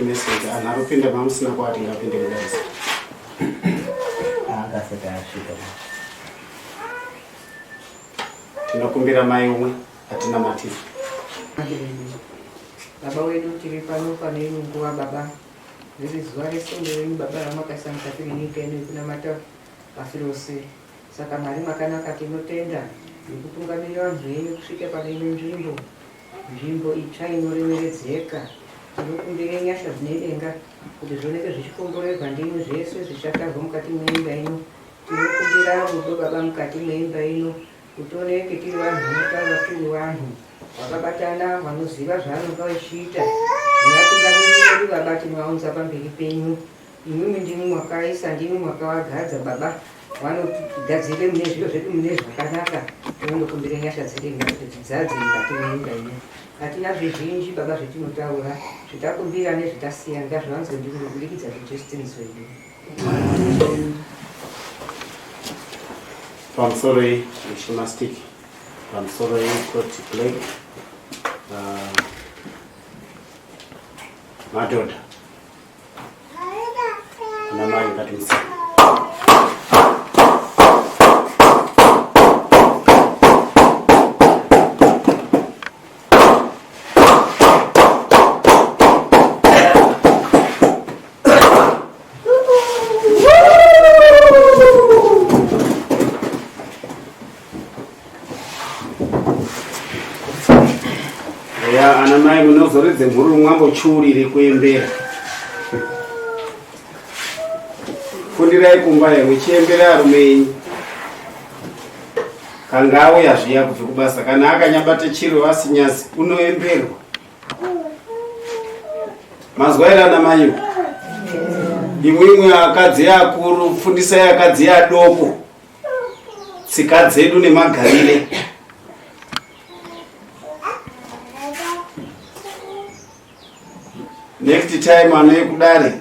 Message anhu arikupinda mamusina kwati ngapinde mudarisa. Akasati asvika. Tinokumbira mai umwe atinamatire. Baba wedu tiri pano pane ino nguva baba riri zuva resondo renyu baba ramakaisa mukati menyika ino yekunamata pasi rose saka Mwari makanaka tinotenda nekutungamirira vanhu venyu kusvika pane ino nzvimbo Nzvimbo itsva inoremeredzeka. Tinokumbira nyasha dzinedenga kuti zvioneke zvichikomborerwa ndimwi zvese zvichatarwa mukati meimba ino. Tinokumbira rudo Baba mukati meimba ino kuti tioneke tiri vanhu vanotaura tiri vanhu vakabatana vanoziva zvavanonga vachiita. Nevatungamiriri vedu Baba tinovaunza pamberi penyu. Imwimwi ndimwi mwakaisa ndimwi mwakavagadza Baba vanotigadzirire mune zviro zvedu mune zvakanaka tinondokumbira nyasha dzedenga kuti dzidzadze mukati meimba ino hatina zvizhinji baba zvetinotaura zvitakumbira nezvitasiya ngazvivanzwe ndimwi kubudikidza zvejesu tenzi wedu pamusoro iyi ishimastic pamusoro iyi court clerk ah, madhodha Ana mai ngatimisa. Ya ana mai munozoridze mhururu mwambochiurire kuembera. Fundirai kumba ye muchiembera arume enyu. Kanga auya zviya kubve kubasa kana akanyabata chiro asinyazi unoemberwa. Mazwa here ana mai? Imwimwi akadzi akuru fundisai akadzi adoko. tsika dzedu nemagarire next time anoye kudare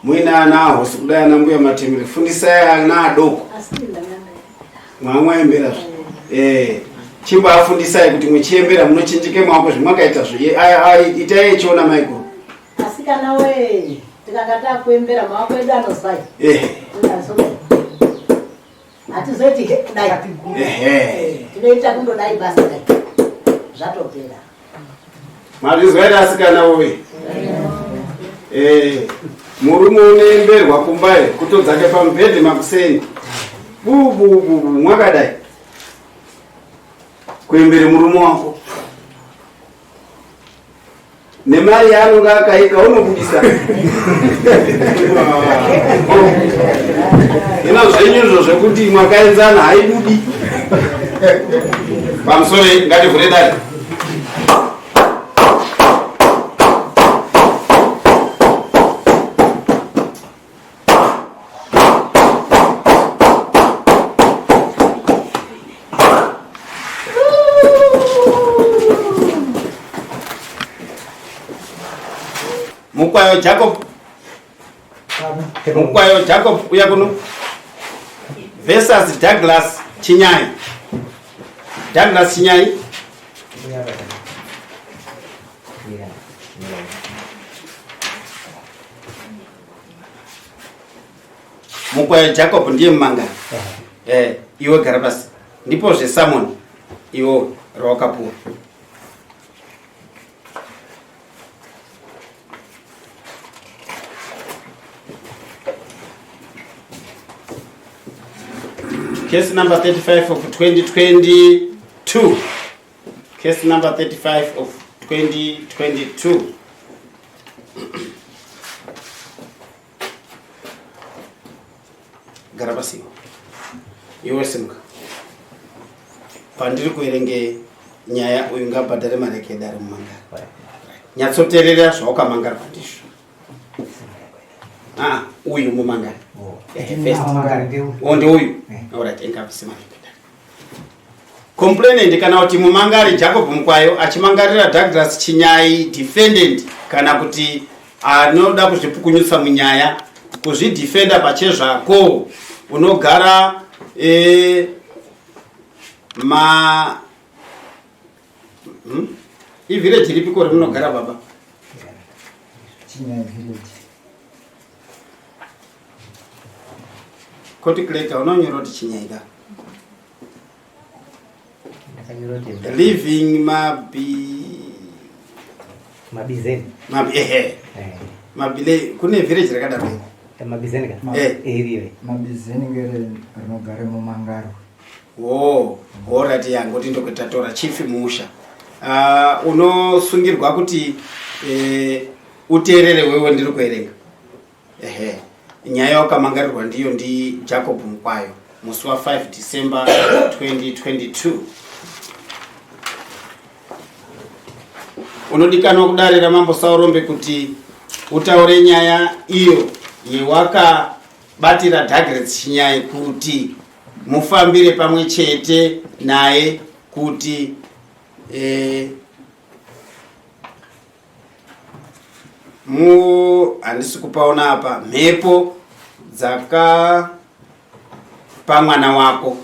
muine ana ahosi kudai ana mbuya matemere fundisai ana adoko mwamwaembera zve eh, chimboafundisai kuti muchiembera munochinjike maoko zvimwakaita zve itai echiona maiguru Asikana wee, tikanga takuembera maoko edu anozwai. Eh. Hatizoiti he kudai. Ehe. Tinoita kundodai basa dai. Zvatopera. Mazvizwa here asikana woye? Eh, murume unoemberwa kumba here kutodzake pamubhedhi makuseni. Bu bu bu bu mwakadai. Kuembere murume wako. nemari yaanonga akaika unobudisa hino zvenyu izvo zvekuti mwakaenzana haibudi pamusoro ngativhure dare Mukwayo Jacob. Mukwayo Jacob uya kuno. Versus Douglas Chinyai. Douglas Chinyai. Mukwayo Jacob ndiye mumangani. Eh, iwe gara pasi. Ndipo zvesamon iwo rawakapuwa. Case number 35 of 2022. Case number 35 of 2022. Gara pasi. Iwe simuka. Pandiri kuverenge nyaya uyu ngabhadhare mari yake yedare mumangara. Nyatsoterera zvaukamangara pandizvo. Ah, uyu mumangara. Oh. Eh, first. Oh, ndeuyu. Alright, engabvise mari yake. Complainant kana kuti mumangari Jacob Mukwayo achimangarira Douglas Chinyai defendant kana kuti anoda kuzvipukunyutsa munyaya kuzvidefenda pachezvako unogara e, ma hmm? ivhireji ripiko rimunogara baba? Chinyai village. Koti clerk unonyora kuti Chinyai ka? Living mabi Mabizeni. Mabi ehe. Eh. Mabile kune village rakadaro. Eh, Mabizeni ka? Eh. Iriyo. Mabizeni ngere rinogare muMangarwe. Oh, alright yangu kuti ndokutatora chief musha. Unosungirwa kuti uteerere wewe ndiri kuerenga. Ehe. Nyaya yawakamangarirwa ndiyo ndi Jacob Mukwayo musi wa 5 December 2022. Unodikanwa kudare raMambo Saurombe kuti utaure nyaya iyo yewakabatira Douglas Chinyai kuti mufambire pamwe chete naye kuti mu handisi kupaona apa mhepo dzaka pamwana wako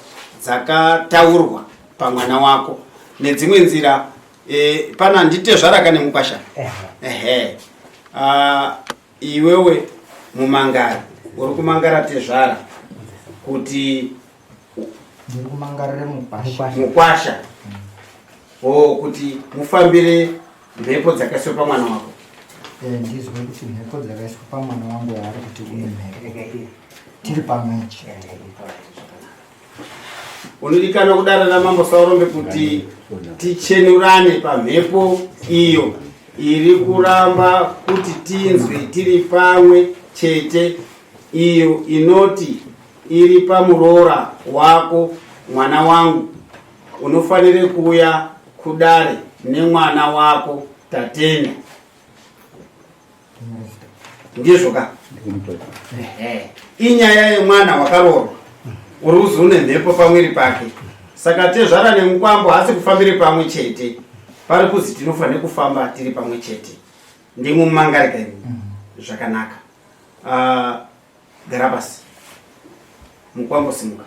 dzakataurwa pamwana wako nedzimwe nzira pana nditezvaraka nemukwasha. Ehe. Iwewe mumangari uri kumangara tezvara kuti ndiri kumangarire mukwasha. Mukwasha. O kuti mufambire mhepo dzakaiswa pamwana wako. Ndizwe kuti mhepo dzakaiswa pamwana wangu yaari kuti une mhepo. Tiri pamwe chete. Unodikanwa kudara naMambo Saurombe kuti tichenurane pamhepo iyo iri kuramba kuti tinzwe tiri pamwe chete, iyo inoti iri pamuroora wako mwana wangu, unofanire kuuya kudare nemwana wako Tatenda. Ndizvo ka? Ehe. Inyaya yemwana wakaroorwa uri kuzi une mhepo pamwiri pake, saka tezvara nemukwambo haasi kufambire pamwe chete, pari kuzi tinofanira kufamba tiri pamwe chete. Ndimwe mumangarika imi. Zvakanaka. Gara pasi mukwambo, simuka.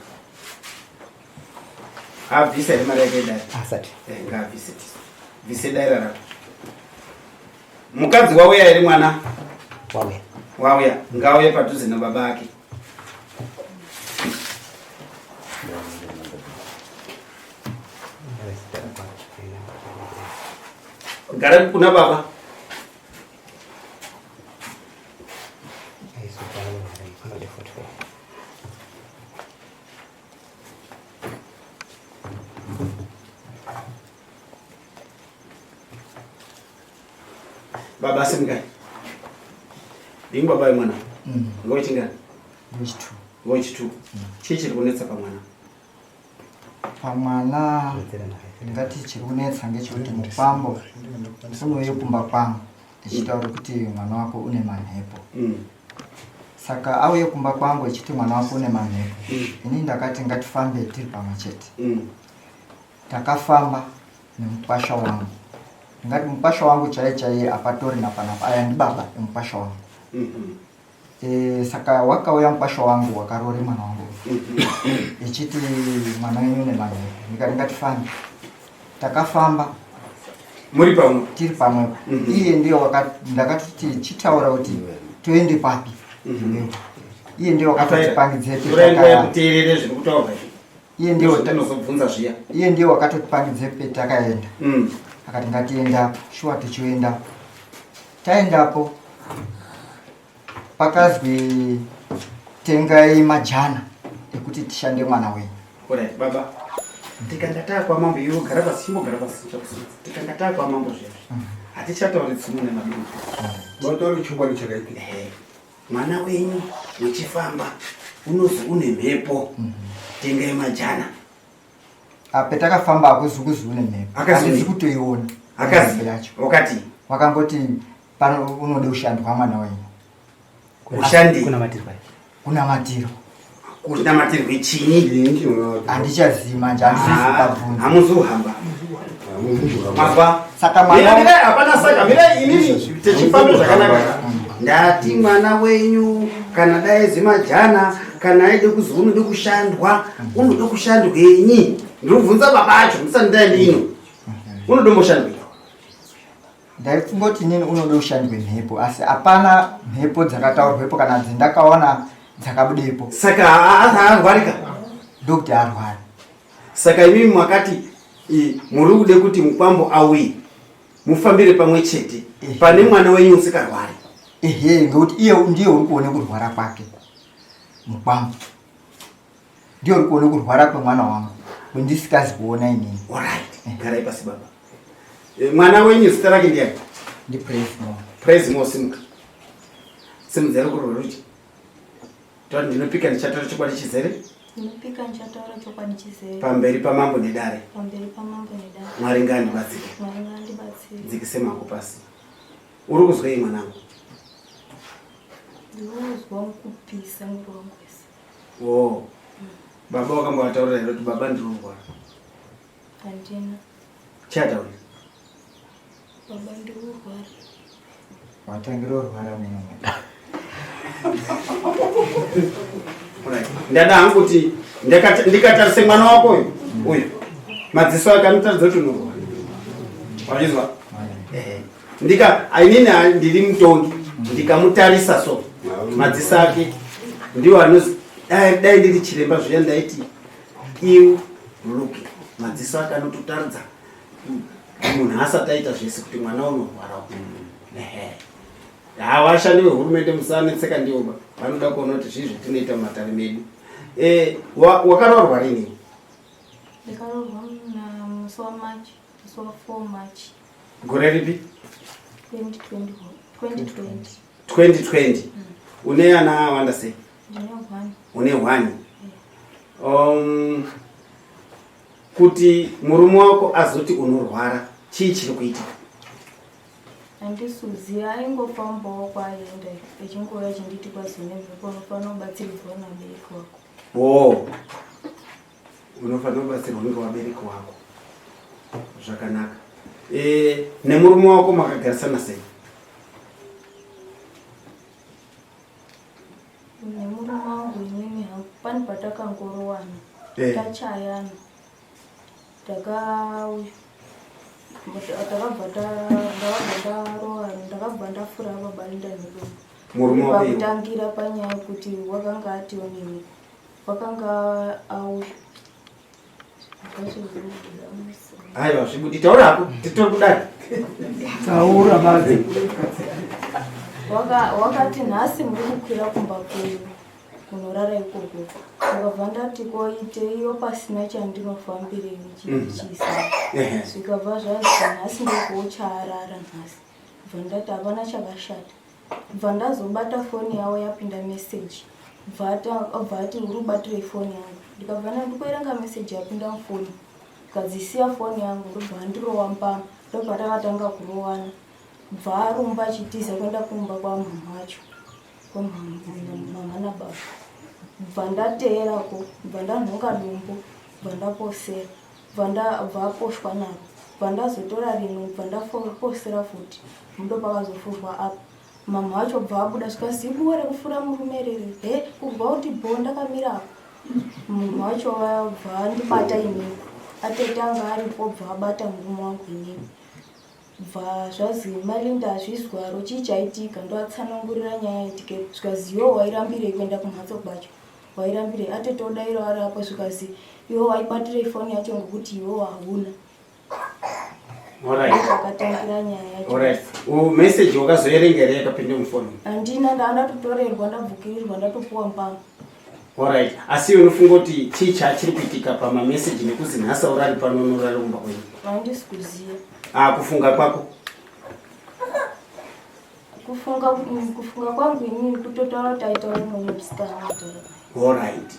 Abvisa here mari yake idare? Asati. Ngaabvise, bvise daira rako. Mukadzi wauya here mwana? Wauya. Wauya, ngauye padhuze nababa ake. Gara kuna baba. Baba simukai. Ndingu baba vemwana. Ngowechingani? Wechitu. Ngowechitu. Chii chiri kunetsa pamwana? Pamwana ndingati chiri kunetsa ngechekuti mukwambo unouye kumba kwangu ndichitaura kuti mwana wako une manhepo. Saka auye kumba kwangu echiti mwana wako une manhepo. Ini ndakati ngatifambe tiri pamwe chete. Takafamba nemukwasha wangu. Ndingati mukwasha wangu chaiye chaiye apatori napanapa, aya ndibaba emukwasha wangu. Saka wakauya mukwasha wangu wakarore mwana wangu echiti mwana wenyu une manhepo. Ndikati ngatifambe. Takafamba muri pamwe, tiri pamwepo. Iye ndiye ndakatoti chitaura kuti toende papi. Iye ndiye wakatotipangidze Torai nguva yekuteerere zviri kutaurwa izvi. Iye ndiye tinozobvunza zviya. Iye ndiye wakatotipangidze petakaenda. Akati ngatiendapo, shuwa tichiendapo. Taendapo pakazwi tengai majana ekuti tishande mwana wenyu. Alright, baba. Tikanga taakwa mambo, iwe gara pasi, chimbogara pasi chakusimudza. Tikanga taakwa mambo zviya. Hatichatauri tsumo nemadungu. Vatauri chokwadi chakaitika. Ehe. Mwana wenyu muchifamba unozi une mhepo. Tengai majana. Petakafamba hakuzi kuzi une mhepo. Akazi Handizi kutoiona. Akazi. Mhepo yacho. Wakati. Wakangoti pano unode kushandwa mwana wenyu. Kushandi. Kunamatirwa. Kunamatirwa. Kunamatirwa chinyi? Handichazivi manje, handisi kukabvunza. Hamuzohamba. Mazwa. Saka mwana Mira, mira, hapana saka, mira inini tichifamba zvakanaka. Ndati mwana wenyu kana dai zimajana kana aide kuzi unode kushandwa, unode kushandwenyi? Ndinobvunza baba acho, musati ndaenda ino. Unode mboshandwa. Ndaifungoti inini unoda ushandwe mhepo asi hapana mhepo dzakataurwepo kana dzindakaona dzakabudepo. Saka arwarika? Ndokuti arwara. Saka imimi makati muri kude kuti mukwambo auye mufambire pamwe chete pane mwana wenyu usikarwari. Ehe, ngekuti iye ndiye uri kuone kurwara kwake mukwambo. Ndiye uri kuone kurwara kwemwana wangu kwendisikazi kuona inini. Alright, garai pasi baba. Eh, mwana wenyu zita rake ndiani? Ndi Praise Mo. Praise Mo, simuka. Simudzai ruoko rwerudyi. Toti ndinopika ndichataura chokwadi chizere. Ndinopika ndichataura chokwadi chizere. Pamberi pamambo nedare. Pamberi pamambo nedare. Mwari ngaandibatsire. Mwari ngaandibatsire. Dzikise maoko pasi. Uri kuzwei mwanangu? Ndiri kuzwa kupisa mwiri wangu wese. Oh. Baba wakambovataurira here kuti baba ndiri kurwara? Handina. Chataurira. Baba ndiri kurwara. Watangira kurwara mumwe. Right. Ndada hangu kuti ndikatarise mwana wako uyu uyu madziso ake anotaridza kuti unorwara. Wazvizwa? Ehe. Ndika inini ndiri mutongi ndikamutarisa so madziso ake ndiwo anozi dai ndiri chiremba zviya ndaiti iu look madziso ake anototaridza munhu asati aita zvese kuti mwana unorwara. Ehe. Vashandi vehurumende musanetseka ndivo ba vanoda kuona kuti zvii zvatinoita mumatare medu. Eh, wakaroorwa rini? Ndakaroorwa musi waMarch, musi wa 4 March. Gore ripi? 2020. 2020. 2020. Une ana awanda sei? Ndine 1. Une 1. Kuti murume wako azoti unorwara, chii chiri kuitika? Handisuziva, aingofambawo kwaaienda echingouya achinditi kwazone mhepo unofanira kubatsiridzwa nabereki wako. Oh. Unofanira kubatsirwa ngevabereki wako. Zvakanaka. Eh, nemurume wako makagarisana sei? Nemurume wangu inini hangu pane patakangorowana. Eh. Tachayana. Ndakabva ndafura baba Linda nedombo. Murume wako iwe? Pakutangira panyaya yekuti wakanga atiwo nemi. Wakanga auya. Aiwa zvibudi taura hako titori kudai. Taura badzi. Wakati nhasi muri kukwira kumba kwenyu kunorara ikoko. Ndakabva ndati koiteiyo pasina chandinofambirei chisa. Zvikabva zvazi nhasi ndokouchaarara nhasi. Bva ndati hapana chakashata. Bva ndazobata foni yavo yapinda message. Bva ati uri kubatirei foni yangu. Ndikabva ndikuerenga message yapinda mufoni. Ndikadzisiya foni yangu ndobva andirowa mbama. Ndobva takatanga kurowana. Bva arumba achitiza kuenda kumba kwamama wacho. Kwamama nababa. Bva ndateerako, bva ndanhonga dombo, bva ndaposera. Bva aposhwa naro. Bva ndazotora rimwe, bva ndaposera futi. Ndopakazofurwa apa. Mama wacho bva abuda zvikazi ibuwe rekufura murume rere. He, kubva kuti bho ndakamira apa. Munhu wacho bva andibata inini. Atete anga aripo bva abata murume wangu inini. Bva zvazi Malinda hazvizwaro chii chaitika ndoatsanangurira nyaya yaitike. Zvikazi iwe wairambirei kuenda kumhatso kwacho. Wairambirei atete odaira ari apo zvikazi iwe waibatirei foni yacho ngokuti iwe hauna. Alright. Ndopakatangira nyaya yacho. Alright. Message wakazoerenga here yakapinda mufoni? Handina, ndatotorerwa, ndabvukirirwa, ndatopuwa mbama. Alright. Asi iwe unofunga kuti chii chachiri kuitika pamameseji nekuzi nhasi aurari pano unorari kumba kwenyu? Handisi kuziva. Kufunga kwako? Kufunga kwangu inini kutotaura kuti aitaura nemumwe musikana ataura. Alright.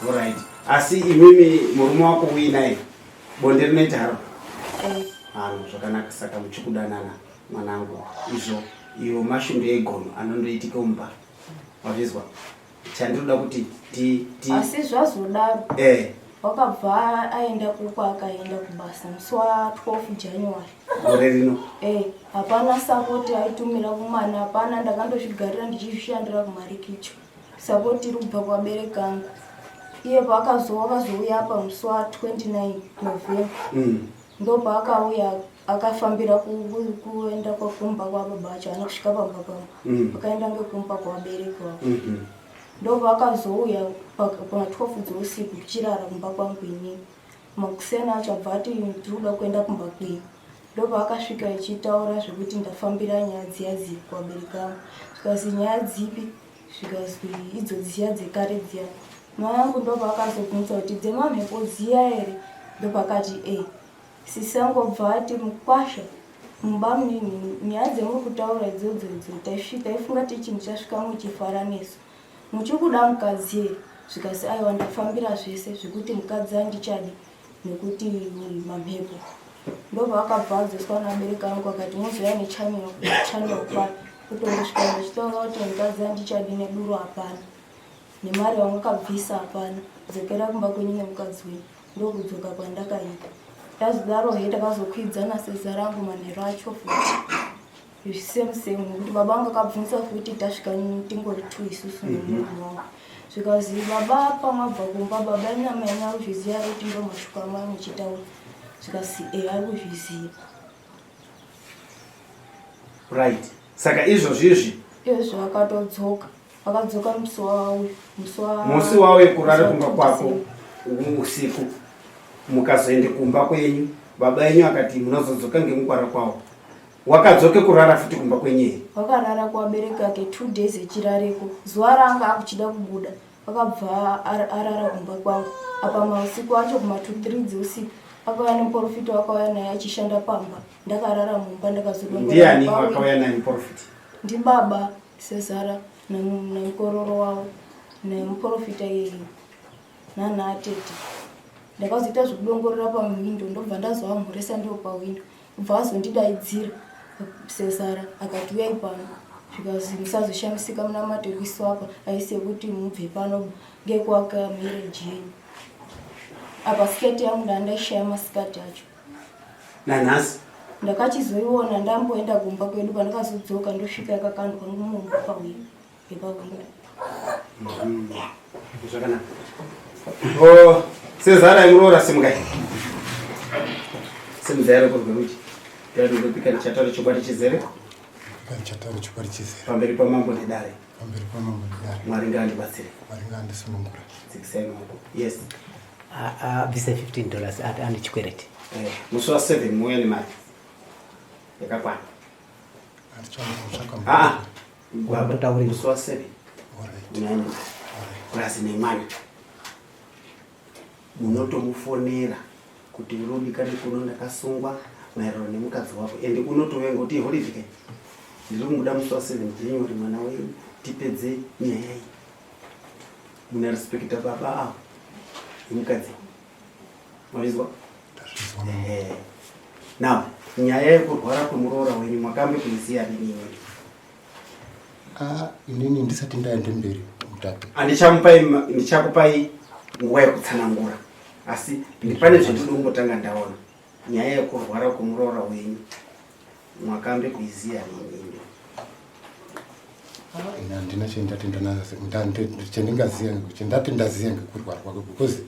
Alright. Asi imimi murume wako uinaye bonde rinoita haro? Eh. Haro zvakanaka saka muchikudanana mwanangu izvo iwo mashundu egono anondoitika mumba. Wazvizwa? Chandinoda kuti ti Asi zvazodaro. Wakabva aenda kuko akaenda kubasa musi wa 12 January. Gore rino. Hapana support aitumira kumwana, hapana, ndakandozvigarira ndichizvishandira kumarikicho. Support iri kubva kuvabereki angu. Iye wakazouya apa musi wa 29 November. Ndopaakauya Akafambira kuenda kwakumba kwababa acho haana kusvika pamba pangu. Akaenda ngekumba kwavabereki vavo. Ndopakazouya pa 12 dzeusiku tichirara kumba kwangu inini. Makuseni acho abva ati ndiri kuda kuenda kumba kwenyu. Ndopaakasvika echitaura zvekuti ndafambira nyaya dziya dziya kuvabereki vangu. Zvikazi nyaya dzipi? Zvikazwi idzo dziya dzekare dziya. Mai angu ndopaakazobvunza kuti dzemamhepo dziya here? Ndopakati e. Sisi angu obva ati mukwasha mubamunini nyaya dzemuri kutaura idzodzo idzo taifunga tichi muchasvika muchifara nesu. Muchikuda mukadzi here? Zvikazi aiwa ndafambira zvese zvekuti mukadzi andichadi nekuti mamhepo. Ndobva akabva adzoswa nabereki angu akati mozouya nechannel channel kwayo kutongosvika ndichitaura kuti mukadzi andichadi neduro hapana nemari yamakabvisa hapana dzokera kumba kwenyu nemukadzi wenyu ndokudzoka kwandakaita ndazodaro he takazokwidzana seza rangu manheru acho futi same same nekuti baba vangu akabvunza futi tasvika tingori two isusu nemunhu wangu zvikazi baba pamabva kumba baba inyama yenyu ari kuzviziva ari kuti ndo mashuka amai muchitaura zvikazi e ari kuzviziva. Right saka izvozvi izvi izvo akatodzoka akadzoka musi wauyu musi wa musi wauye kurara kumba kwako usiku mukazoende kumba kwenyu baba enyu akati munozodzoka ngemukwara kwawo wakadzoke kurara futi kumba kwenyu here? Wakarara kuvabereki ake 2 days echirareko zuva raanga akuchida kubuda akabva arara kumba kwangu apa mausiku acho kuma 2 3 dzeusiku akauya nemuporofita wakauya naye achishanda pamba ndakarara mumba ndakazodondiani wakauya naye muporofita ndibaba sezara nemukororo wavo nemuporofita iyeye nana atete ndakazoita zvekudongorera pahwindo ndobva ndazovamhoresa ndivo pahwindo kubva azondidaidzira sezara akati uyai pano zvikazi musazoshamisika munamato ekuisiwa apa aisi yekuti mubve pano ngekuaka marriage yenyu apa siketi yangu ndandaishaya masikati acho nanhasi ndakachizoiona ndamboenda kumba kwedu pandakazodzoka ndosvika yakakandwa mumba pahwindo yepahwindo Zvakanaka. Oh, sezara imuroora simukai. Simudzai ruoko rwerudyi. Ndinopika ndichataura chokwadi chizere. Ndichataura chokwadi chizere. Pamberi pamambo nedare. Pamberi pamambo nedare. Mwari ngaandibatsire. Mwari ngaandisunungure. Dzikisai maoko. Yes. Abvise 15 dollars ati ane chikwereti. Eh, musi wa 7 muuya nemari yakakwana. Ah, ah. Musi wa 7. Plus nemwana munotomufonera kuti uri kuno ndakasungwa maererano nemukadzi wako ende unotovenga kuti holiday ke ndiri kumuda musi wa 7 January mwana wenyu tipedze nyaya iyi muna respecta baba avo nemukadzi mazvizwa now nyaya yekurwara kwemuroora wenyu makambe kuiziya rini Ah, inini ndisati ndaende mberi mutape. Andichamupai ndichakupai nguva yekutsanangura asi pane zvandinoda kungotanga ndaona nyaya yekurwara kwemuroora wenyu mwakambe kuiziya rini. Ah, ini handina chendati chendingaziya chendati ndaziya ngekurwara kwake because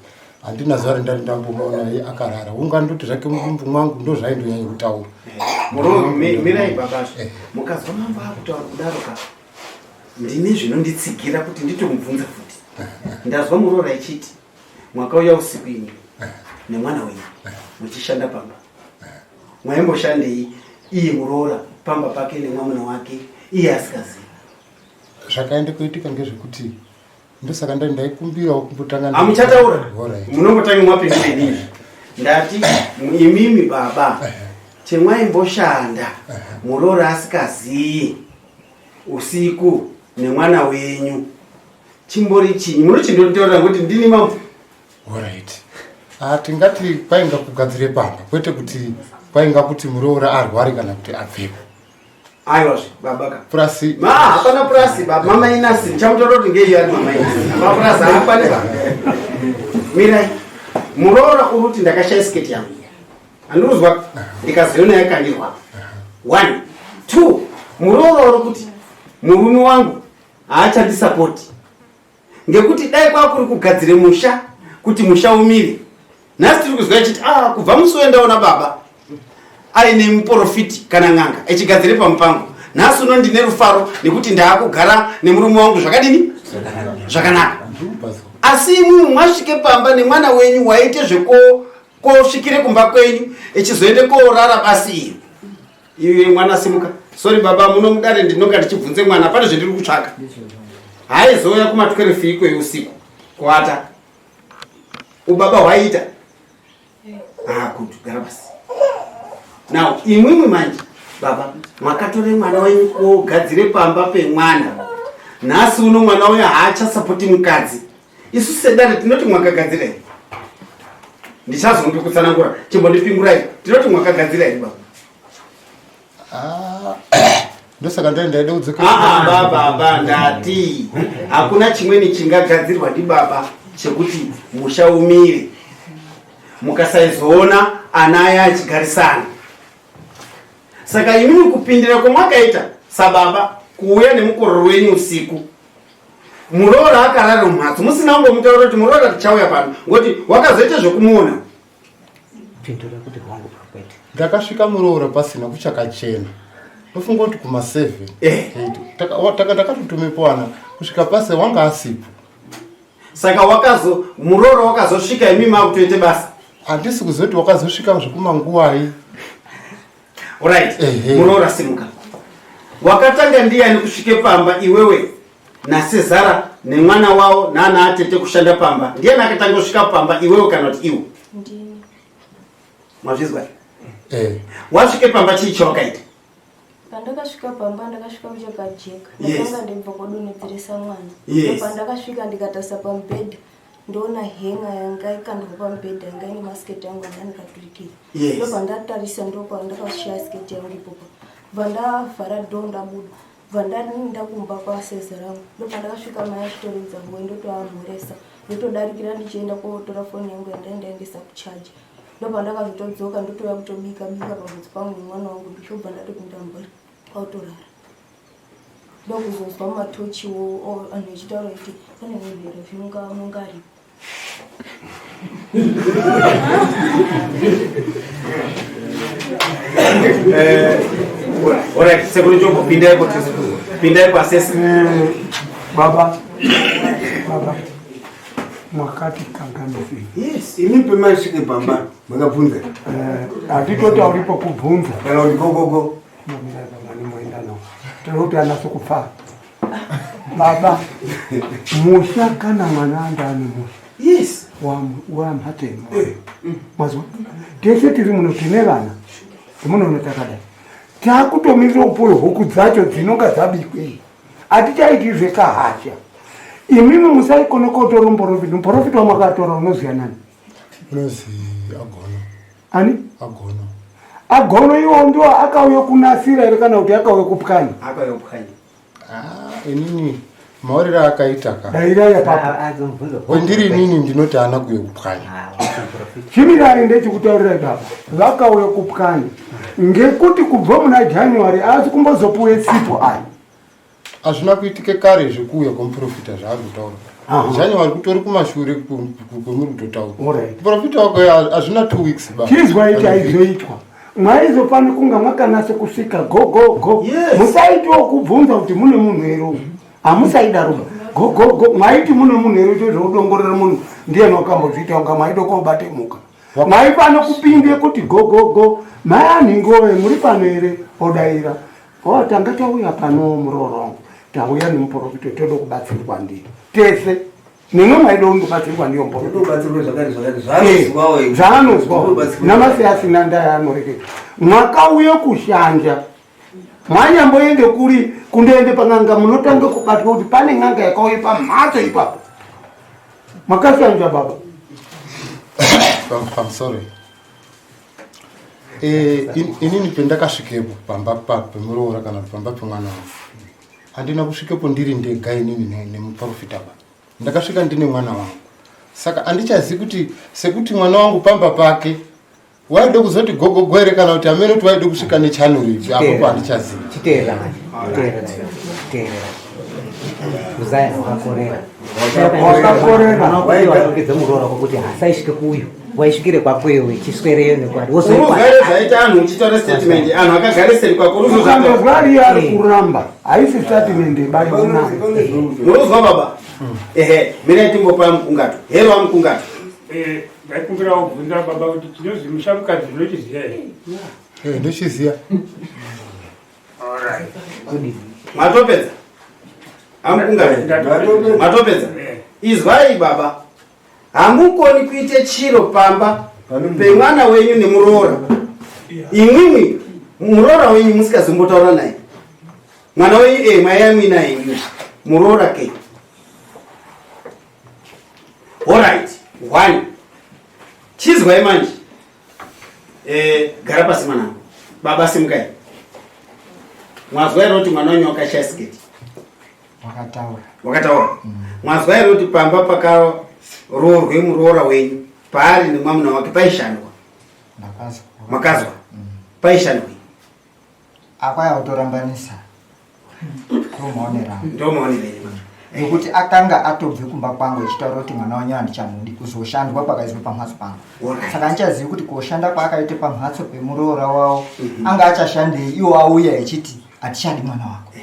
handina zuva randari ndambomuona iye akarara ungandoti zvake mudumbu mwangu ndozvaindonyanya kutaura eh, mirai babazve eh. mukazwa mambo akutaura kudaro ka ndine zvinonditsigira kuti nditomubvunza futi eh, ndazwa muroora ichiti mwakauya usiku ini nemwana wenyu muchishanda pamba mwaimboshandei iye muroora pamba pake nemwamuna wake iye asikazivi zvakaenda kuitika ngezvekuti ndosaka ndai ndaikumbirawo kumbotanga hamuchataura munombotanga mwapindura inini ndati imimi baba chemwaimboshanda muroora asikaziyi usiku nemwana wenyu chimbori chinyi munochindonditorera ngokuti ndini mambo Alright. Ah, tingati kwainga kugadzire pamba kwete kuti kwainga kuti muroora arware kana kuti abvepo aiwazve baba ka purasi ma hapana purasi baba mama inasi ndichamutora kuti ngeiyo ari mama inasi mapurasi haapani ba mirai muroora uri kuti ndakashaya siketi yangu andikuzwa ndikazoiona yakandirwa one two muroora uri kuti murume wangu haachandisapoti ngekuti dai kwakuri kugadzire musha kuti musha umire nhasi tiri kuzwa ichiti ah kubva musi wendaona baba aine muporofiti kana n'anga echigadzire pamupango. Nhasi uno ndine rufaro nekuti ndaakugara nemurume wangu zvakadini? Zvakanaka. Asi imwimwi mwasvike pamba nemwana wenyu waite zvekosvikire kumba kwenyu echizoende koorara basi iyo. Iwe mwana simuka. Sorry baba, muno mudare ndinonga ndichibvunze mwana pane zvendiri kutsvaka. Haizouya kuma 12 ikweyo usiku kuata. Ubaba hwaita. Ah, good. Gara pasi. Now, imwimwi manje baba makatore mwana wenyu kogadzire pamba pemwana. Nhasi uno mwana uyo haachasapoti mukadzi. Isu sedare tinoti mwakagadzira here? Ndichazonge kutsanangura. Chimbondipingurai. Tinoti mwakagadzira here baba? Ah, ndosaka ndai ndaida kudzokera. Ah, ah, baba ndati hakuna chimweni chingagadzirwa ndibaba chekuti musha umire mukasaizoona ana aya achigarisana. Saka imimi kupindira kwamwakaita sababa kuuya nemukororo wenyu usiku muroora akarara mumhatso musina kungomutaura kuti muroora tichauya pano ngokuti wakazoita zvekumuona. Pindura kuti hongu kwete. Ndakasvika muroora pasina kuchakachena. Ndofunga kuti kuma 7. Eh. Taka ndakatotumepo ana kusvika pase wanga asipo. Saka wakazo muroora wakazosvika imi makutoite basa. Handisi kuzoti wakazosvika zvekumanguwai. Right. Muroora simuka. Wakatanga ndiyani kusvike pamba iwewe nasezara nemwana wavo naana atete kushanda pamba ndiyani akatanga kusvika pamba iwewe kana kuti iwo? Ndini. Mazvizwa? Eh. Wasvike pamba chii chawakaita? Pandakasvika pamba ndakasvika kuchakajeka. Yes. Ndakanga ndibva kodonhedzeresa mwana. Yes. Pandakasvika ndikatarisa pamubhedha ndoona henga yanga ikandwa pamubhedha yanga ine masiketi angu anga ndikaturikira. Yes. Ndopandatarisa ndopandakashaya siketi yangu ipopo. Bva ndavhara door ndabuda. Bva ndaenda kumba kwaseze rangu. Ndopandakasvika mai achitoridza nguwe ndotoamhoresa. Ndotodarikira ndichienda kotora foni yangu yandaendaendesa kuchaji. Ndopandakazotodzoka ndotouya kutobika bika pamhatso pangu nemwana wangu ndichobva ndatopinda mumba kwakutorara. Ndokuzonzwa matochiwo anhu echitaura kuti pane munhu here unonga aripo. Alright, sekuru Jobo, pindai po pindai po assess. Baba, baba, mwakati kanganisei. Yes, imi pemaisvike pamba makabvunza. Hatitotauri pokubvunza. Kana kuti gogogo. Tinoti anase kufa. Baba, musha kana mwana anga ane musha. Yes. Wamhatema. Mazwa? Tese tiri muno tine vana. Munoona takadai. Takutomirira kupuwe huku dzacho dzinonga dzabikwei. Hatichaiti zvekahasha. Imimi musaikonokotora muporofita. Muporofita wamakatora unoziya nani? Unozi Agono. Ani? Agono. Agono iwo ndiwo akauya kunasira here kana kuti akauya kupwanya? Akauya kupwanya. Ah, inini maorero akaita ka. Dairai apapo. Wendiri inini ndinoti haana kuuya kupwanya. Chimirai ndechikutaurirai baba. Vakauya kupwanya. Ngekuti kubva muna January haasi kumbozopuwe sipo aya. Hazvina kuitike kare zvekuuya kwemuprofita zvaari kutaura. January kutori kumashure kwemuri kutotaura. Muprofita wako hazvina 2 weeks ba. Chizwai chaizoitwa. Mwaizofana kunga mwakanase kusvika go go go. Musaitiwo kubvunza kuti mune munhu here uyu. Hamusaidaro ba. Go go go. Mwaiti mune munhu here tozodongorera munhu ndiyani wakambozviita kunga mwaida kobate mhuka. Mwaifana kupinde kuti go go go. Mai anhingowe muri pano here odaira. Oh, tanga tauya pano muroora wangu. Tauya nemuprofita toda kubatsirwa ndiye. Tese. Nemwe maida kundobatsirwa ndiyo muprofita. Tobatsirwa zvakati zvakati zvaanozwawo iwe. Zvaanozwawo. Namasi asina ndaya anoreketa. Mwakauya kushanja. Mwanyamboende kuri kundoende pan'anga munotanga kubatwa kuti pane n'anga yakauya pamhatso ipapo. Makashanja baba. I'm sorry. Eh, inini pendakasvikepo pamba pemuroora kana kuti pamba pemwana wangu handina kusvikepo ndiri ndega inini nemuprofita ba ndakasvika ndine mwana wangu saka handichazivi kuti sekuti mwana wangu pamba pake waide kuzoti gogogo here kana kuti amene kuti waide kusvika nechanel ipi apopo handichazivi chiteerera manje teerera teerera uzaya wakakorera wakakorera wakakorera muroora kwakuti hasaisvike kuuyu. Waisvikire kwako iwe chiswereyo nekwati Unozwa here zvaita anhu uchitaura statement anhu akagare seri kwako Ukandozwa ari ari kuramba haisi statement baina. Munozwa baba? Ehe, mirai timbopa mukungato. Hero wamukungato. Eh, ndaikumbirawo kubvunza baba kuti chinozwi mushamukadzi unochiziva here? Eh, ndochiziya. Alright. Matopedza? Amukungato. Matopedza? Izwai baba. Hamukoni kuite chiro pamba pemwana wenyu nemuroora. Imwimwi muroora wenyu musikazombotaura naye. Mwana wenyu eh mai amwina yenyu. Muroora ke. Alright. One. Chizwai manje. Eh, gara pasi mwanangu. Baba simukai. Mwazwa here kuti mwana wenyu wakashaya siketi? Wakataura. Wakataura. Mwazwa here kuti pamba pakaroorwe muroora wenyu paari nemwamuna wake paishandwa? Ndakazwa. Makazwa? Paishandwa. Akwaya kutorambanisa. Ndomaonera. Ndomaonera enyu. Nekuti akanga atobve kumba kwangu echitaura kuti mwana wanyu handichamudi kuzoshandwa kwakaizwa pamhatso pangu. Saka handichazivi kuti koshanda kwaakaita pamhatso pemuroora wavo anga achashandei iwo auya echiti hatichadi mwana wako.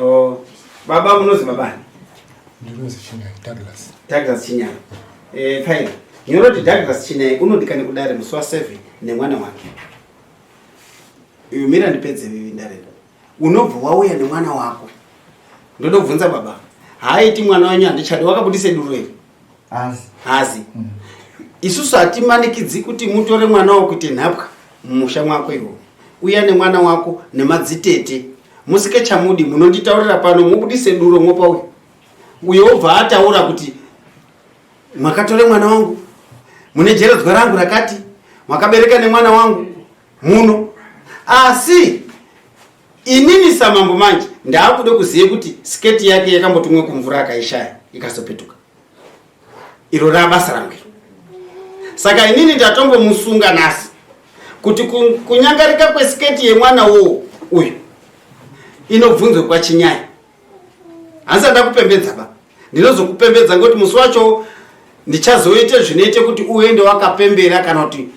Oh, baba munozi babani? Ndinozi Chinyai Douglas. Douglas Chinyai. Eh, fine. Nyora kuti Douglas Chinyai unodikana kudare musi wa 7 nemwana wake. Iwe mira ndipedze vivi ndarenda. Unobva wauya nemwana wako. Ndoda kubvunza baba. Haaiti mwana wenyu handichadi wakabudise duro here? Hazi. Hazi. Isusu hatimanikidzi kuti mutore mwana wako kuite nhapwa mumusha mwako iwo. Uya nemwana wako nemadzitete. Musike chamudi munonditaurira pano mubudise duro mopa uyu. Uyo obva ataura kuti makatore mwana wangu. Mune jeredzwa rangu rakati makabereka nemwana wangu muno. Asi inini samambo manje ndaakuda kuzive kuti sketi yake yakambotumwa kumvura akaishaya ikazopetuka. Iro rabasa rangu iro. Saka inini ndatombomusunga nhasi kuti kunyangarika kwesiketi yemwana uwo uyu inobvunzwe kwaChinyai. Hanzi ndakupembedza ba. Ndinozokupembedza ngekuti musi wacho ndichazoite zvinoite kuti uende wakapembera kana kuti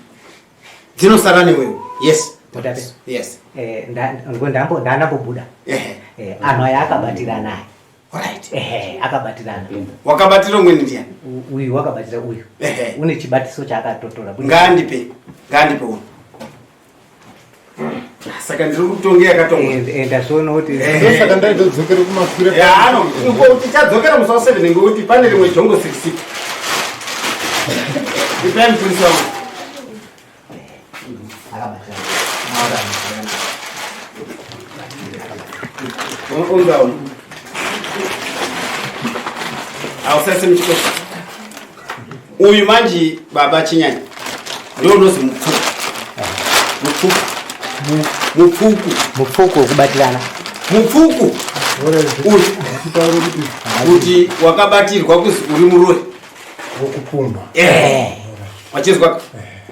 dzinosara newewe. Yes. Mutape. Yes. Eh, ndandambobuda. Ehe. Eh, anhu aya akabatirana aya. Alright. Ehe, akabatirana. Wakabatira umweni ndiani? Uyu wakabatira uyu. Ehe. Une chibatiso chaakatotora. Ngaandipe. Ngaandipe uno. Saka ndiri kutonge yakatongwa. Ndazviona kuti Ndosaka ndaizodzokera kumashure. Ya, ano, uko tichadzokera musi wa 7 ngekuti pane rimwe jongo 66. Ipai mupurisa wangu. Unza uno. Hausaise muchikosi. Uyu manje baba Chinyanya ndio unozi mupfuku. Mupfuku. Mupfuku. Mupfuku wekubatirana. Mupfuku. Uyu kuti wakabatirwa kuzi uri muroyi. Wokupumba. Eh. Wachizwa?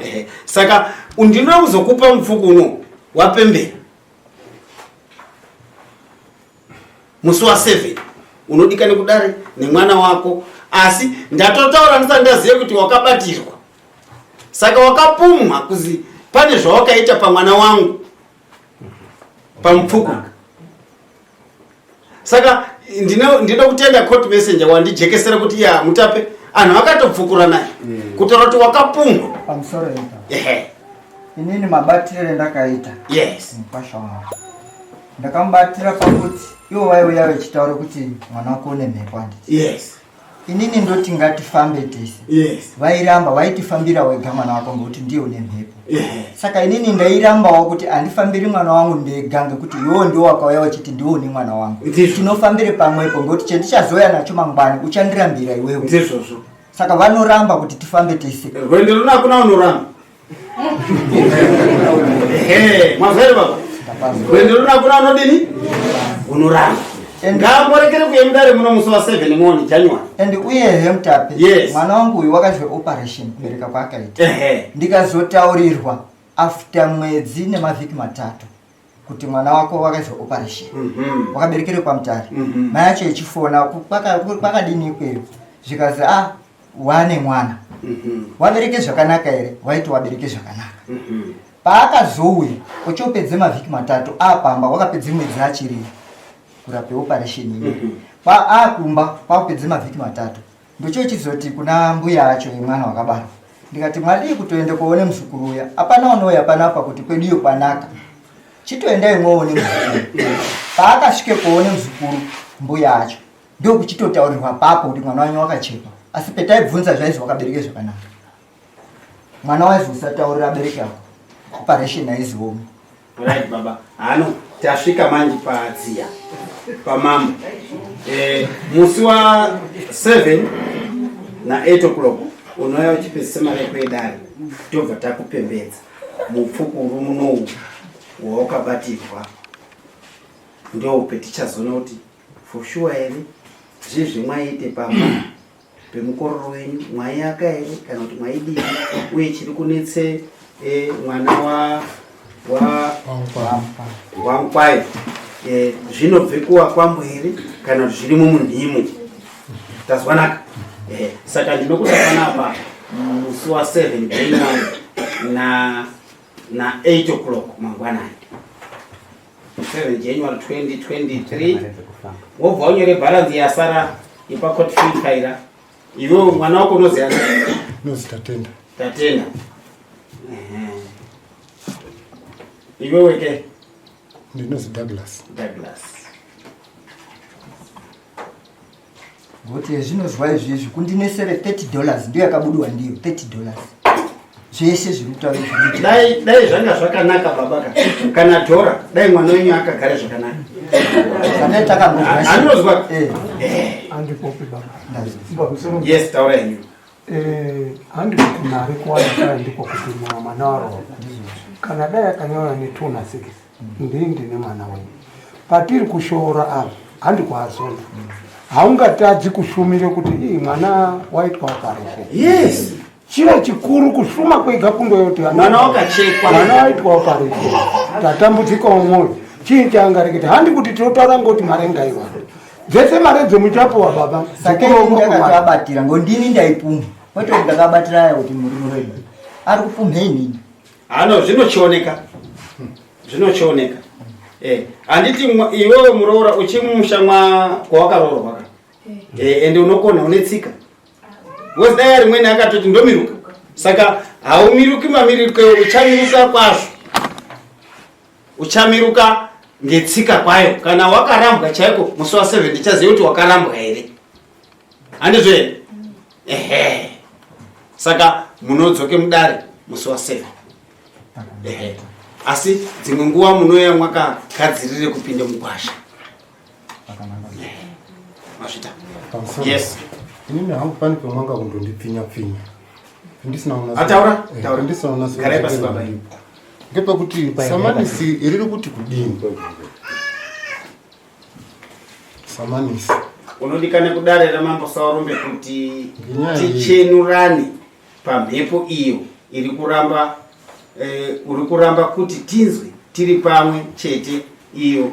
Eh. Saka ndinoda kuzokupa mupfuku uno wapembera. Musi wa 7 unodikana kudare nemwana wako, asi ndatotaura ndisati ndazive kuti wakabatirwa. Saka wakapumwa kuzi pane zvawakaita pamwana wangu pamupfuku. Saka ndinoda kutenda court messenger wandijekesera kuti ya mutape anhu akatopfukura naye kutaura kuti wakapumwa. Pamusoro ipa. Ehe. Inini mabatire endakaita. Yes. Mukwasha wangu. Ndakamubatira pakuti ivo vaiuya vechitaura kuti mwana wako une mhepo handiti. Yes. Inini ndoti ngatifambe tese. Yes. Vairamba vaitifambira wega mwana wako ngekuti ndiye une mhepo. Yes. Saka inini ndairambawo kuti handifambiri mwana wangu ndega ngekuti iwewe ndiwo wakauya uchiti ndiwe une mwana wangu. Ndizvo. Tinofambire pamwepo ngekuti chendichazouya nacho mangwani uchandirambira iwewe. Ndizvozvo. Saka vanoramba kuti tifambe tese. Rwendo runa hakuna unoramba. Ehe, mwazwa here baba? Rwendo runa hakuna unodini? Unoramba. Ngaamborekere kuuya mudare muno musi wa 7 moni January. And uyehe Mutape, Yes. mwana wangu uyu wakazwe operation kubereka kwaakaita. Ehe. Ndikazotaurirwa after mwedzi nemavhiki matatu kuti mwana wako wakaizwa operation. Wakaberekere kwaMutare. Mai acho echifona kwakadini ikweyo. Zvikazi wane mwana. Wabereke zvakanaka here? Waiti wabereke zvakanaka. Paakazouya ochopedze mavhiki matatu apamba, wakapedze mwedzi achiri kurape operation iyi. Kwa akumba kwakupedze mavhiki matatu ndochochizoti kuna mbuya acho yemwana wakabarwa, ndikati mwadii kutoende kuone muzukuru uya, hapana unouya panapa kuti kweduyo kwanaka, chitoendai mwoone muzukuru. Paakasvike kuone muzukuru mbuya acho ndokuchitotaurirwa papo kuti mwana wanyu wakachekwa, asi petaibvunza zvaizi wakabereke zvakanaka, mwana waizi usataurira abereki ako, operation haiziwomi. Right baba, hano tasvika manje padziya pamambo. Musi wa 7 na 8 o'clock unouya uchipedzisa mari yako yedare, tobva takupembedza mupfukuru munowu wawakabatirwa, ndoupe tichazoona kuti for sure here zvizvi mwaite pamba pemukororo wenyu, mwaiaka here kana kuti mwaidii, uye chiri kunetse mwana waMukwayo zvinobve kuwa kwambo here kana kuti zvirimo munhimo. Tazwanaka? Saka ndinokuda panapa musi wa 7 January na 8 o'clock mangwanani, 7 January 2023, wobva unyore bharanzi yasara ipacourt fee kaira. Iwewe mwana wako unoziva? Nozi Tatenda. Tatenda. Iwewe ke? Ndinozi Douglas. Douglas. Ngokuti zvinozwa izvizvi kundinesere $30 ndiyo yakabudiwa ndiyo $30 zvese zviri kutaura. Dai zvanga zvakanaka baba ka, kana dhora, dai mwana wenyu akagara zvakanaka. Sandai takambozwa. Anozwa. Andikopi baba. Yes, taura henyu. Handi kuti mari kuwana kaya ndiko kuti mwana waroora, kana dai akanyora ne2 na6 ndii ndine mwana wenyu patiri kushoora apa, handi kuazona haungatadzi kushumire kuti ii mwana waitwa operation. Chiro chikuru kushuma kwega kundoyoti Mwana wakachekwa. Mwana waitwa operation, tatambudzikawo mwoyo, chii chaangareketa? Handi kuti tinotaura ngoti mari ngaiwana dzese mari dzemuchapuwa baba. Saka ini ndakatoabatira ngo ndini ndaipumha, kwete kuti ndakabatira aya kuti murume wedu ari kupumha inini. Hano zvinochioneka, zvinochioneka. Handiti iwewe muroora uchimusha mwa kwawakaroorwa ka? Ende unokona, une tsika. Because dai rimweni akatoti ndomiruka, saka haumiruki mamiruko, uchamiruka kwazvo, uchamiruka ngetsika kwayo. Kana wakarambwa chaiko musi wa7 ndichaziva kuti wakarambwa here, handizvo here? Ehe, saka munodzoke mudare musi wa7. Ehe, asi dzimwe nguva munoya mwakagadzirire kupinde mugwasha. Mazvita. Pamusoro. Yes. Inini hangu pane pamwanga kundondipfinya pfinya ndisina Ataura, taura. Ndisina kunatsa. Garai pasi baba. Ngepekuti samanisi riri kuti kudini samanisi? Unodikana kudare ramambo Saurombe kuti Ngenyaya yei? tichenurane pamhepo iyo iri kuramba uri kuramba kuti tinzwe tiri pamwe chete, iyo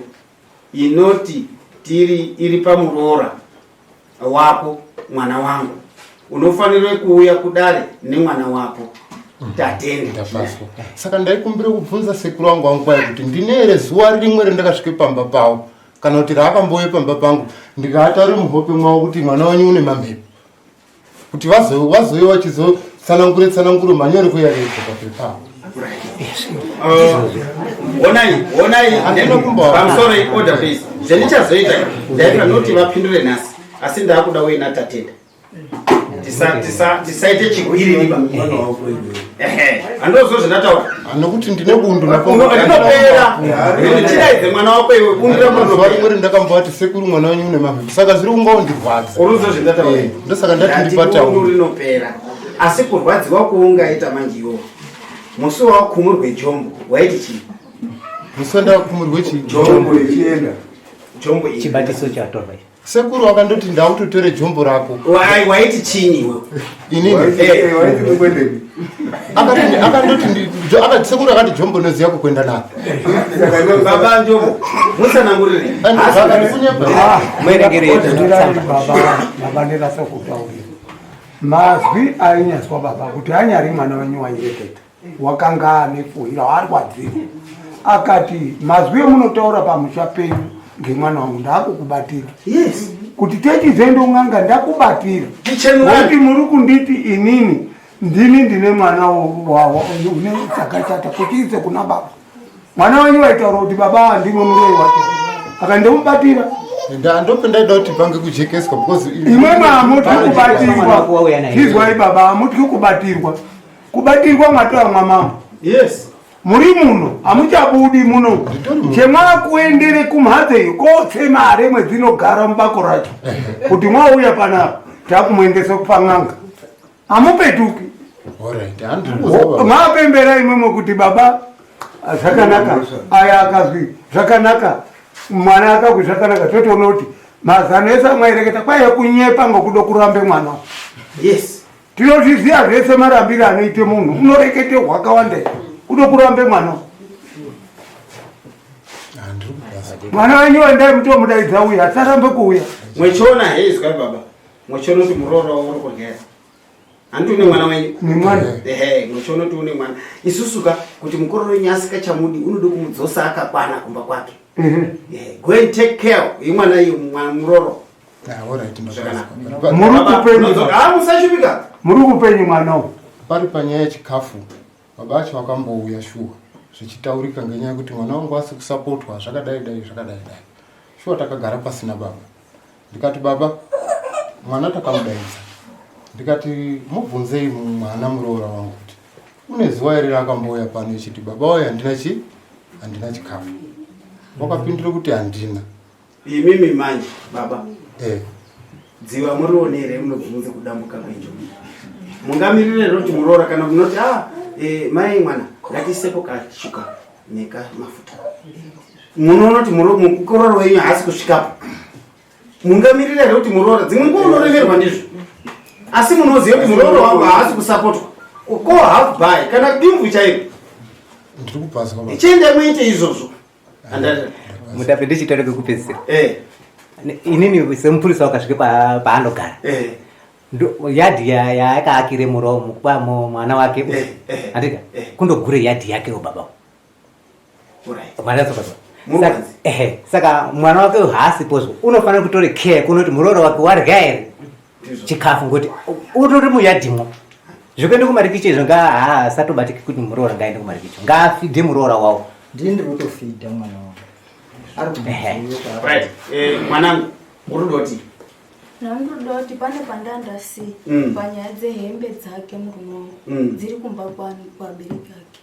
inoti tiri iri pamuroora wako mwana wangu. Unofanira kuuya kudare nemwana wako Tatenda. Ndapaswa. Saka ndaikumbira kubvunza sekuru wangu wangu kuti ndine here zuva rimwe randakasvike pamba pavo kana kuti raakambouye pamba pangu ndikaataure muhope mwavo kuti mwana wenyu une mamhepo, kuti vazouya vachizotsanangure tsananguro manyore kuyareko papepa. Onai, onai. Handina kumboona. Pamusoro, order please. Zvendichazoita, ndaita noti vapindure nhasi, asi ndaakuda uye naTatenda. Tisaite chigwiriri ba. Ehe, handozvo zvandataura. Nokuti ndine bundu. Rinopera, chidaidze mwana wako iwe, bundu rako. Zuva rimwe rindakambovati sekuru mwana wenyu une mamhepo, saka zviri kungaondirwadza. Uruzo zvandataura. Ndosaka ndati Ndati bundu ndipataura. rinopera, asi kurwadziwa kuungaita manje iwowo, musi wawakumurwe jombo waiti chii? Musi wandakumurwe chii? Jombo. Ichienda. Jombo iri. Chibatiso chatorwa ichi. Sekuru wakandoti ndautotore jombo rako. Waiti chinyi iwe? Inini? Waiti mukwendeni. Akandoti akati sekuru akati jombo noziya kukwenda naro. Baba Njobo, mutsanangurire. Akati kunyepa. Muerengere. Baba, baba ndirasa kutaurira. Mazwi ainyazwa baba kuti anyari mwana wenyu waireketa wakanga ane fuhira waarwadziwa akati mazwi emunotaura pamusha penyu ngemwana wangu ndakukubatira yes kuti techizoenda un'anga ndakubatira Tichenurani. Ngokuti muri kunditi inini ndini ndine mwana une chakachata kuchiise kuna baba mwana wenyu waitaura kuti baba handimwe muroyi wacho akandomubatira ndope ndaida kuti pange kujekeswa because imwemwe hamutyi Mwana wako wauya kubatirwa naye. izwai baba hamutyi kubatirwa kubatirwa mwatova mwamambo yes muri muno hamuchabudi muno chemwakuendere kumhatso iyo kotse mare mwedzinogara mubako racho kuti mwauya panapa takumuendese kupan'anga hamupetuki Alright, handiri kuzwa baba. mwapembera imwemwe kuti baba zvakanaka aya akazwi zvakanaka mwana akazwi zvakanaka totoona kuti mazano ese amwaireketa kwaiye kunyepa ngokudo kurambe mwana yes tinozviziva zvese marambiro anoite munhu unorekete hwakawanda kudo kurambe mwana Handiri kubasa. mwana wenyu wendai mutomudaidza uya asarambe kuuya mwechiona hei izwai baba mwechiona kuti muroora uri kurya handi une mwana wenyu nemwana ehe mwechiona kuti une mwana isusu ka kuti mukororo wenyu asikachamudi unode kumudzosa akakwana kumba kwake Ehe. Eh, go and take care yemwana iyo muroro Ah, alright, Zvakanaka. ndakazwa. Muri Baba, kupenyu. unodzoka. Ah, musashupika muri kupenyu mwana uyu Pari panyaya yechikafu baba acho vakambouya shuwa zvichitaurika ngenyaya yekuti mwana wangu asi kusapotwa zvakadai dai zvakadai dai shuwa takagara pasina baba ndikati baba mwana takamudaidza ndikati mubvunzei mwana muroora wangu kuti une zuva iri rakambouya pano ichiti baba wayo handina chi handina chikafu wakapindura kuti handina imimi manje baba eh. dziva murione here munobvunze kudambuka kwenjoni mungamirire here kuti muroora kana munoti a e, mai mwana ngatiisepo kashuka nekamafuta munoona kuti mukororo wenyu haasi kusvikapo mungamirire here kuti muroora dzimwe nguva unoremerwa ndizvo asi munoziva kuti muroora wangu haasi kusapotwa ko half by kana dimvu chairo ndiri kubhazwa baba chiendai muite izvozvo Andati- mutape ndichitaura kwekupedzisira eh, inini semupurisa wakasvike paanogara eh, Yadhi yaakaakire muromo mwana wake Eh, eh, andika eh. kundogure yadhi yakewo baba alright. Mwana saka- Muri Saka- kwanzi. ehe saka mwana wake uyu haasipozvo unofanira kutore care kunoti muroora wake warya here Ndizvo. chikafu ngokuti utori muyadhimwo zvekuende kumarikicho izvo ngaasatobatiki kuti muroora ngaende kumarikicho ngaafidhe muroora wawo ndini ndiri kutofidha mwana wangu ari Ehe. kumudzoka Right. Eh, mwanangu uri kudoti Ndandoda kuti pane pandandasiya panyaya dzehembe dzake murume wangu dziri kumba kwani kuvabereki ake.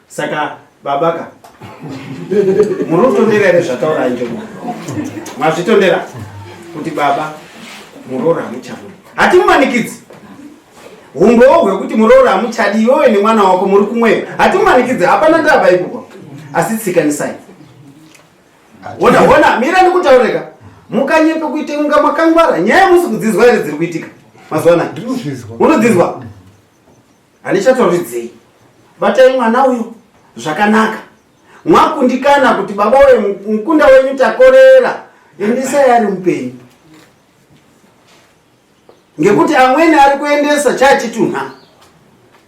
Saka babaka muri kutondera here zvataura njomo mazvitondera kuti baba muroora hamuchamudi hatimumanikidzi umbowo hwekuti muroora hamuchadi iwewe nemwana wako muri kumweyo hatimumanikidzi hapana ndaba ikoko asi tsikanisai ona ona mira ndikutaurika mukanyepe kuite kunga makangwara nyaya musi kudzizwa here dziri kuitika mazuva anaya ndiri kuzvizwa unodzizwa handichatauridzei batai mwana uyu zvakanaka mwakundikana kuti baba uyu mukunda wenyu takorera endesai ari mupenyu ngekuti amweni ari kuendesa chachitunha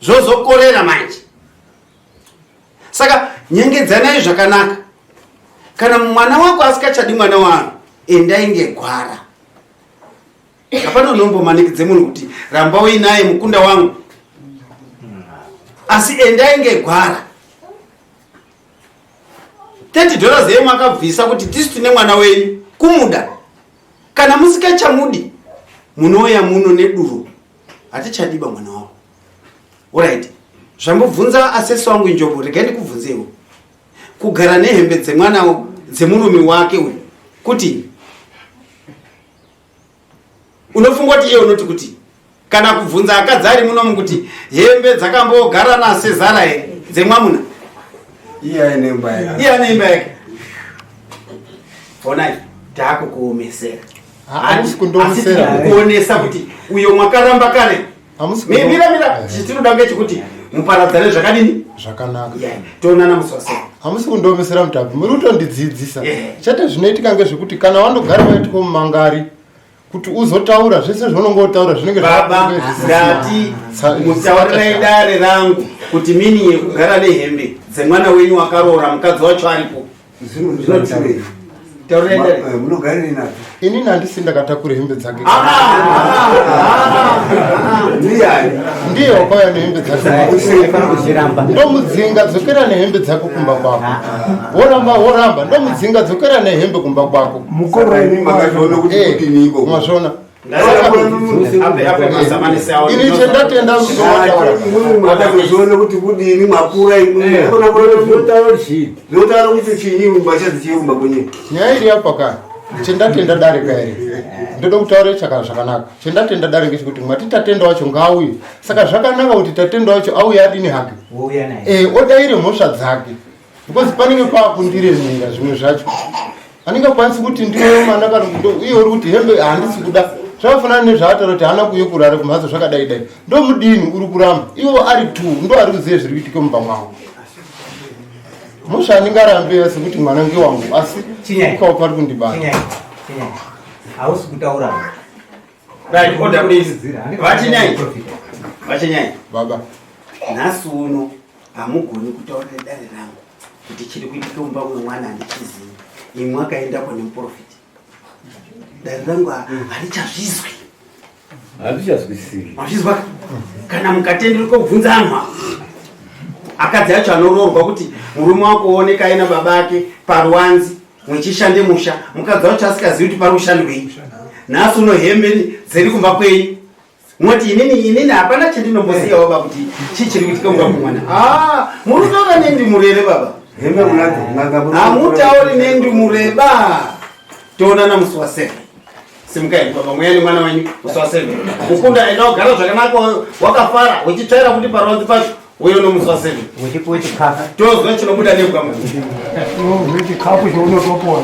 zvozokorera manje saka nyengedzanai zvakanaka kana mwana wako asikachadi mwana wanu endai ngegwara hapana unombomanikidze munhu kuti ramba uinaye mukunda wangu asi endai ngegwara 30 dollars yemwe akabvisa kuti tisu tine mwana wenyu kumuda kana musikachamudi munouya muno neduro hatichadiba mwana wavo orit zvambobvunza asesi wangu njobo regai ndikubvunzewo kugara nehembe dzemwana dzemurume wake uyu kuti unofunga kuti iye unoti kuti kana kubvunza akadzi ari munomu kuti hembe dzakambogara nasezara here dzemwamuna iye aine imba yake iye ane imba yake onai taakukuomesera Hamusi kundiomesera. Asi tiri kukuonesa kuti uyo mwakaramba kare Hamusi mira mira Eh. chitinoda ngechekuti muparadzane zvakadini zvakanaka Yeah, toonana musi wasei hamusi kundiomesera mutapi muri kutondidzidzisa Yeah. chete zvinoitika ngezvekuti kana wandogara waitwa mumangari Kuti uzotaura zvese zvaunonge wotaura zvinenge Baba, ndati mutaurirai dare rangu kuti mini yekugara nehembe dzemwana wenyu wakaroora mukadzi wacho aripo. Zvinotirei? Taurirai dare. Munogarire nadzo. Inini handisi ndakatakura hembe dzake. Ndiyani? Ndiye wakauya nehembe dzake. Ndomudzinga dzokera nehembe dzako kumba kwako. Woramba woramba ndomudzinga dzokera nehembe kumba kwako. Mukoro Ini makazviona kuti kudini ikoko. Mazviona. Ape ape mazamanisi awo. Ini chendatenda Imwimwi makazozviona kuti kudini makura imwimwi. Zvinotaura kuti chinyi mbatya dzichiri kumba kwenyu. Nyaya iri apa ka chendatenda dare ka ere ndoda kutaura chaka zvakanaka. Chendatenda dare ngechekuti mwati Tatenda wacho ngaauye. Saka zvakanaka kuti Tatenda wacho auye adini hake. Wouya naye. Eh, odaire mhosva dzake because panenge pakundiremera zvimwe zvacho handingakwanisi kuti ndiwe mwana kana kuti iye uri kuti hembe handisi kuda. Zvakafanana nezvaataura kuti haana kuuye kurara kumhatso zvakadai dai ndomudini uri kuramba iwo ari two ndo ari kuziva zviri kuitika mumba mwavo. Mhosva handingarambe sekuti mwana ngewangu asi Chinyai. ukawo pari kundibata. Chinyai. Chinyai. Hausi kutaura. Right, order please. Vachinyai. Vachinyai. Baba. Nhasi uno hamugoni kutaurira dare rangu kuti chiri kuitika mumba mwemwana handichizivi. Imwe akaendako nemuprofiti. Dare rangu harichazvizwi. Handichazwisiri. Mazvizwa? Kana mukatenderuka kubvunza anhu ava. Akadzi acho anoroorwa kuti murume wako ooneka aina baba ake paruwanzi muchishande musha mukadzi wacho asikazivi kuti pari kushandwei. Nhasi uno hembe dziri kumba kwenyu moti inini inini hapana chandinombosiyawo ba kuti chii chiri kuitika mumba kwemwana. Ah, muri kutaura nendumure baba. Hembe munadzo n'anga muri. Hamutauri nendumure ba. Toonana musi wa 7. Simukai baba mweya nemwana wenyu musi wa 7. Mukunda enda wagara zvakanaka wakafara uchitsvaira kuti paruwanzi pacho uye nomusi wa 7. Uchipuwe chikafu. Tozwa chinobuda nebwa Chikafu chaunotopuwa.